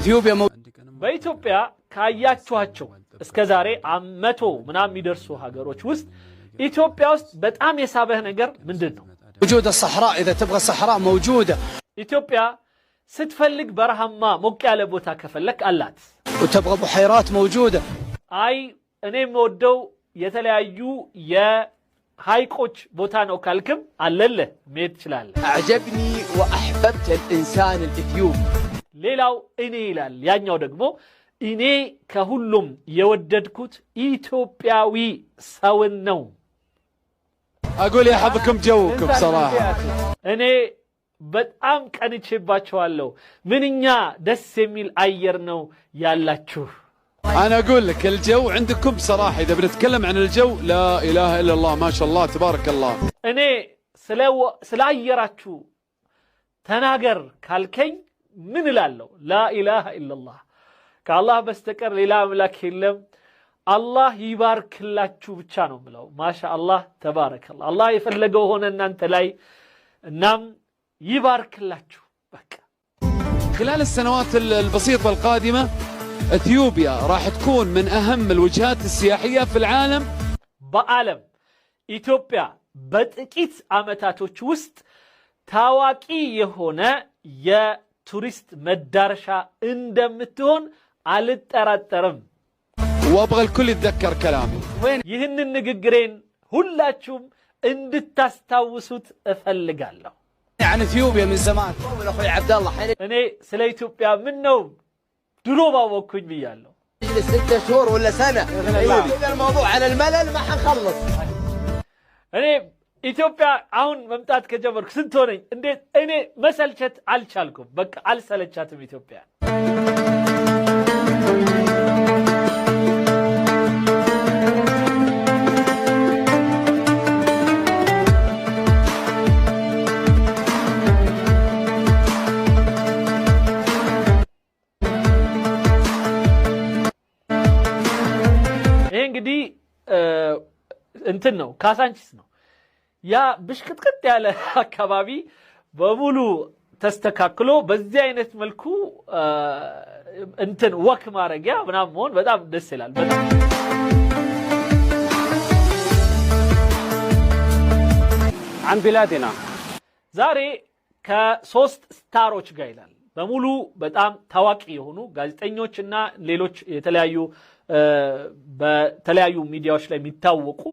إثيوبيا በኢትዮጵያ ካያችኋቸው እስከ ዛሬ 100 ምናምን የሚደርሱ ሀገሮች ውስጥ ኢትዮጵያ ውስጥ በጣም የሳበህ ነገር ምንድን ነው? موجودة الصحراء، إذا تبغى الصحراء موجودة. ኢትዮጵያ ስትፈልግ በረሃማ ሞቅ ያለ ቦታ ከፈለክ አላት። وتبغى بحيرات موجودة. አይ እኔ የምወደው የተለያዩ የሐይቆች ቦታ ነው ካልክም አለልህ፣ መሄድ ትችላለህ። أعجبني وأحببت الإنسان الإثيوبي. ሌላው እኔ ይላል። ያኛው ደግሞ እኔ ከሁሉም የወደድኩት ኢትዮጵያዊ ሰውን ነው። اقول يا حظكم جوكم صراحه. እኔ በጣም ቀንቼባቸዋለሁ። ምንኛ ደስ የሚል አየር ነው ያላችሁ። انا اقول لك الجو عندكم بصراحه، اذا بنتكلم عن الجو، لا اله الا الله، ما شاء الله تبارك الله. እኔ ስለ አየራችሁ ተናገር ካልከኝ ምን እላለሁ? ላኢላሃ ኢለላህ፣ ከአላህ በስተቀር ሌላ አምላክ የለም። አላህ ይባርክላችሁ ብቻ ነው የምለው። ማሻ አላህ ተባረከላህ። አላህ የፈለገው ሆነ እናንተ ላይ፣ እናም ይባርክላችሁ። በቃ። خلال السنوات البسيطة القادمة اثيوبيا راح تكون من اهم الوجهات السياحية في العالم. በዓለም ኢትዮጵያ በጥቂት ዓመታቶች ውስጥ ታዋቂ የሆነ የቱሪስት መዳረሻ እንደምትሆን አልጠራጠርም። وابغى الكل يتذكر كلامي. ይህንን ንግግሬን ሁላችሁም እንድታስታውሱት እፈልጋለሁ። عن إثيوبيا من زمان. اخوي عبد الله حين እኔ ስለ ኢትዮጵያ ምን ነው ድሮ ባወቅኩኝ ብያለሁ። نجلس 6 شهور ولا سنة. إذا الموضوع على الملل ما حنخلص. እኔ ኢትዮጵያ አሁን መምጣት ከጀመርኩ ስንት ሆነኝ? እንዴት እኔ መሰልቸት አልቻልኩም። በቃ አልሰለቻትም ኢትዮጵያ። ይሄ እንግዲህ እንትን ነው፣ ካሳንቺስ ነው። ያ ብሽቅጥቅጥ ያለ አካባቢ በሙሉ ተስተካክሎ በዚህ አይነት መልኩ እንትን walk ማድረጊያ ምናምን መሆን በጣም ደስ ይላል። በጣም። عن بلادنا. ዛሬ ከሶስት star ኦች ጋር ይላል፣ በሙሉ በጣም ታዋቂ የሆኑ ጋዜጠኞች እና ሌሎች የተለያዩ በተለያዩ ሚዲያዎች ላይ የሚታወቁ